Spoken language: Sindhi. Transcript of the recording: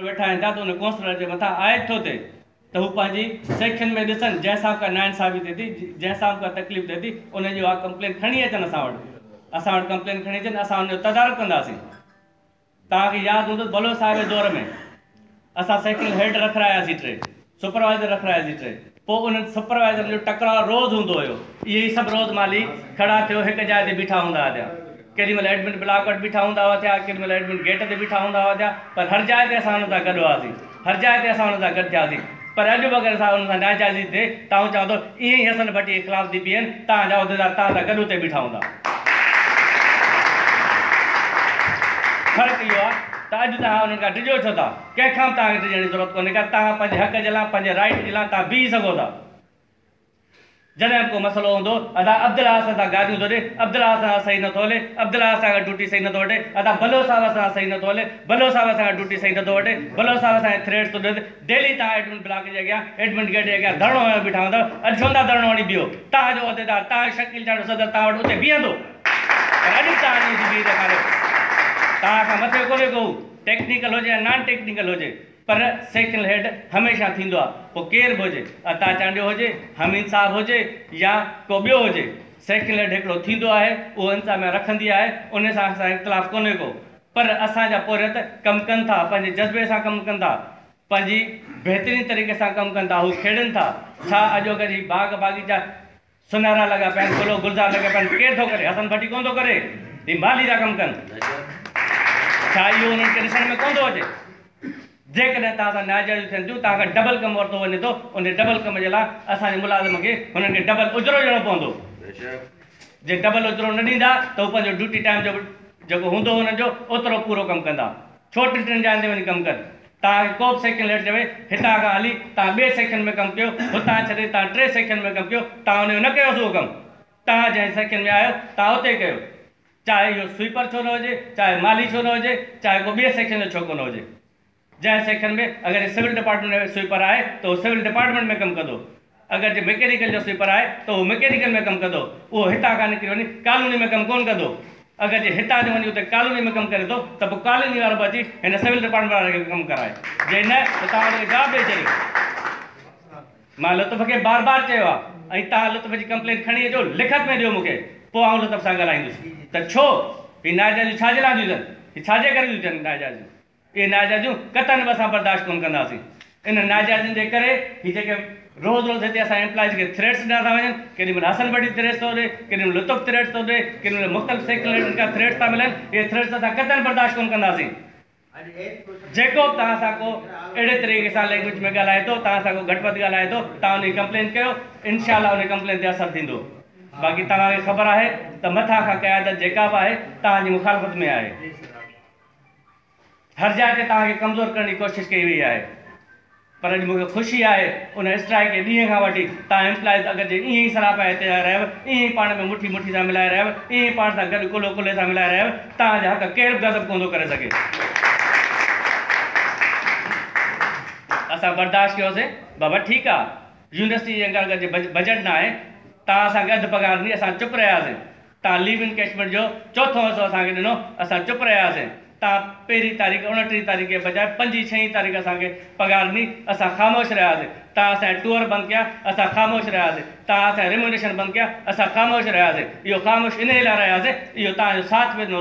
ويٺا آهن ٿا ته ان ڪونسلر جي مٿان عائد ٿو ٿئي ته هو پنهنجي سيڪشن ۾ ڏسن جنهن سان به ڪا ناانصافي ٿئي ٿي جنهن سان به ڪا تڪليف ٿئي ٿي ان جي اها ڪمپلين کڻي اچن اسان وٽ اسان وٽ ڪمپلين کڻي اچن اسان ان جو تدارڪ ڪنداسين. توهان کي ياد هوندو ته بلوچ صاحب جي دور ۾ اسان سيڪشنل هيڊ رکراياسين ٽي، سپروائيزر رکراياسين ٽي، پوء انهن سپروائيزرن جو ٽڪراء روز هوندو هيو. اهي ئي سڀ روز مالهي کڙا ٿيو هڪ جاء تي بيٺا هوندا هئا ٿيا. ڪيڏي مهل ايڊمن بلاڪ وٽ بيٺا هوندا هئا ٿيا، ڪيڏي مهل ايڊمن گيٽ تي بيٺا هوندا هئا ٿيا، پر هر جاء تي اسان انهن سان گڏ هئاسين، هر جاء تي اسان انهن سان گڏ ٿياسين. پر اڄ به اگر اسان انهن سان ناجائزي ٿئي ته آئون چوان ٿو ائين ئي حسن ڀٽي جي خلاف ٿي بيهن، توهان جا عهديدار توهان سان گڏ اتي بيٺا هوندا. فرق اهو آهي ته اڄ توهان انهن کان ڊڄو ڇو ٿا؟ ڪنهن کان به توهان کي ڊڄڻ جي ضرورت ڪونهي ڪا، توهان پنهنجي حق جي لاء، پنهنجي رائيٽ جي لاء توهان بيهي سگهو ٿا. جڏهن به ڪو مسئلو هوندو، ادا عبدالله اسان سان گاريون ٿو ڏي، عبدالله اسان سان صحيح نٿو هلي، عبدالله اسان کان ڊيوٽي صحيح نٿو وٺي، ادا بلوچ صاحب اسان سان صحيح نٿو هلي، بلوچ صاحب اسان کان ڊيوٽي صحيح نٿو وٺي، بلوچ صاحب اسان کي ٿريٽس ٿو ڏي، ڊيلي توهان ايڊمن بلاڪ جي اڳيان، ايڊمن گيٽ جي اڳيان ڌرڻو هنيو بيٺا هوندؤ، اڄ ڇو نٿا ڌرڻو هڻي بيهو، توهان جو عهديدار، توهان جو شڪيل چانڊيو صدر توهان وٽ اتي بيهندو، پر اڄ به توهان جي اٿي بيهي ڏيکاريو، توهان کان مٿي ڪونهي ڪو هو، ٽيڪنيڪل هجي يا نان ٽيڪنيڪل هجي. پر سيڪشنل هيڊ هميشه ٿيندو آ پوء ڪير به هجي عطا چانڊيو هجي، حميد صاحب هجي يا ڪو ٻيو هجي سيڪشنل هيڊ هڪڙو ٿيندو آهي اهو انتظاميا رکندي آهي انهي سان اسان اختلاف ڪونهي ڪو پر اسان جا پورهيت ڪم ڪن ٿا پنهنجي جذبي سان ڪم ڪن ٿا پنهنجي بهترين طريقي سان ڪم ڪن ٿا هو کيڙين ٿا ڇا اڄ اگر هي باغ باغيچا سنهرا لڳا پيا آهن، گل و گلزار لڳا پيا آهن، ڪير ٿو ڪري؟ حسن ڀٽي ڪونه ٿو ڪري؟ هي مالهي ٿا ڪم ڪن. ڇا اهو انهن کي ڏسڻ ۾ ڪونه ٿو اچي؟ جيڪڏهن توهان سان ناجائزيون ٿين ٿيون، توهان کان ڊبل ڪم ورتو وڃي ٿو، ان ڊبل ڪم جي لاء اسان جي ملازم کي هنن کي ڊبل اجرو ڏيڻو پوندو. جي ڊبل اجرو نه ڏيندا ته هو پنهنجو ڊيوٽي ٽائيم جو جيڪو هوندو هنن جو اوترو پورو ڪم ڪندا. ڇو ٽن ٽن جاين تي وڃي ڪم ڪن؟ توهان کي ڪو به سيڪشن هيڊ چوي هتان کان هلي توهان ٻئي سيڪشن ۾ ڪم ڪيو، هتان ڇڏي توهان ٽئين سيڪشن ۾ ڪم ڪيو، توهان ان جو نه ڪيوس اهو ڪم. توهان جنهن سيڪشن ۾ آهيو توهان اتي ڪيو. چاهي اهو سوئيپر ڇو نه هجي، چاهي مالهي ڇو نه هجي، چاهي ڪو ٻئي سيڪشن جو ڇو ڪونه هجي. جنهن سيڪشن ۾ اگر هي سول ڊپارٽمينٽ ۾ سوئيپر آهي ته اهو سول ڊپارٽمينٽ ۾ ڪم ڪندو. اگر جي مڪينيڪل جو سوئيپر آهي ته اهو مڪينيڪل ۾ ڪم ڪندو. اهو هتان کان نڪري وڃي ڪالوني ۾ ڪم ڪونه ڪندو. اگر جي هتان جو وڃي اتي ڪالوني ۾ ڪم ڪري ٿو ته پوء ڪالوني وارو به اچي هن سول ڊپارٽمينٽ واري کي ڪم ڪرائي. جي نه ته توهان ان کي جواب ڏئي ڇڏيو. مان لطف کي بار بار چيو آهي ۽ توهان لطف جي ڪمپلين کڻي اچو لکت ۾ ڏيو مون کي پوء آئون لطف سان ڳالهائيندس ته ڇو هي ناجائزيون ڇا جي لاء ٿيون ٿين؟ هي ڇا جي ڪري ٿيون ٿين ناجائزيون؟ اهي ناجائزيون قطعاً به اسان برداشت ڪونه ڪنداسين. انهن ناجائزين جي ڪري هي جيڪي روز روز هتي اسان ايمپلائيز کي ٿريٽس ڏنا ٿا وڃن، ڪيڏي مهل حسن ڀٽي ٿريٽس ٿو ڏي، ڪيڏي مهل لطف ٿريٽس ٿو ڏي، ڪيڏي مهل مختلف سيڪشن ليڊرن کان ٿريٽس ٿا ملن، اهي ٿريٽس اسان قطعاً برداشت ڪونه ڪنداسين. جيڪو به توهان سان ڪو اهڙي طريقي سان لينگويج ۾ ڳالهائي ٿو، توهان سان ڪو گهٽ وڌ ڳالهائي ٿو، توهان ان جي ڪمپلين ڪيو، انشاء الله ان ڪمپلين تي اثر ٿيندو. باقي توهان کي خبر آهي ته مٿان کان قيادت جيڪا به آهي توهان جي مخالفت ۾ آهي. هر جاء تي توهان کي ڪمزور ڪرڻ جي ڪوشش ڪئي وئي آهي پر اڄ مون کي خوشي آهي ان اسٽرائيڪ جي ڏينهن کان وٺي توهان ايمپلائيز اگر جي ائين ئي سراپا احتجاج رهيو ائين ئي پاڻ ۾ مٺي مٺي سان ملائي رهيو ائين ئي پاڻ سان گڏ ڪلهو ڪلهي سان ملائي رهيو توهان جا حق ڪير به غضب ڪونه ٿو ڪري سگهي. اسان برداشت ڪيوسين بابا ٺيڪ آ يونيورسٽي جي اگر جي بجيٽ ناهي توهان اسان کي اڌ پگهار ڏني اسان چپ رهياسين. توهان ليو انڪيشمينٽ جو چوٿون حصو اسان کي ڏنو، اسان چپ رهياسين. توهان پهرين تاريخ، اڻٽيهين تاريخ جي بجاء پنجين ڇهين تاريخ اسان کي پگهار ڏني، اسان خاموش رهياسين. توهان اسان جا ٽوئر بند ڪيا، اسان خاموش رهياسين. توهان اسان جا ريميونريشن بند ڪيا، اسان خاموش رهياسين. اهو خاموش انهيء لاء رهياسين، اهو توهان جو ساٿ به ڏنوسين.